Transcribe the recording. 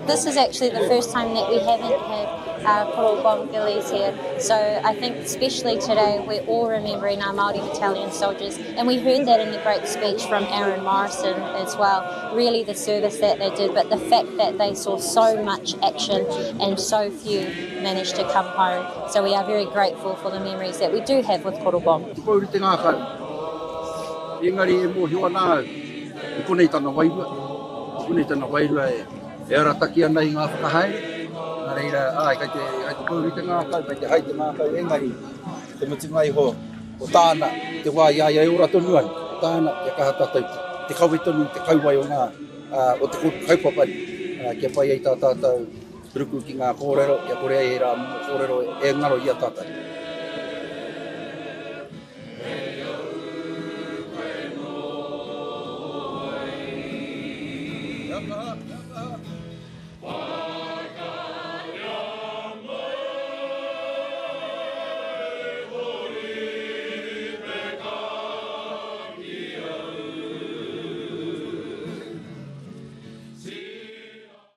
This is actually the first time that we haven't had uh, Koro Bomb Gillies here. So I think especially today we're all remembering our Māori battalion soldiers and we heard that in the great speech from Aaron Morrison as well. Really the service that they did, but the fact that they saw so much action and so few managed to come home. So we are very grateful for the memories that we do have with Koro Bomb. Te pouri te ngākau. Engari e mōhio ana au, i konei tana wairua, i konei tana wairua e, e arataki ana i ngā whakahaere. Nā reira, āe, kei te, kei te pouri te ngākau, kei te hai te ngākau, engari, te mutunga iho, ko tāna, i te wā i a ia e ora tonu ana, ko tāna, kia kaha tātou te kawe tonu i te kauae o ngā, o te kaupapa nei, kia pai ai tā tātou ruku ki ngā kōrero, kia kore ai ērā momo kōrero e ngaro i a tātou.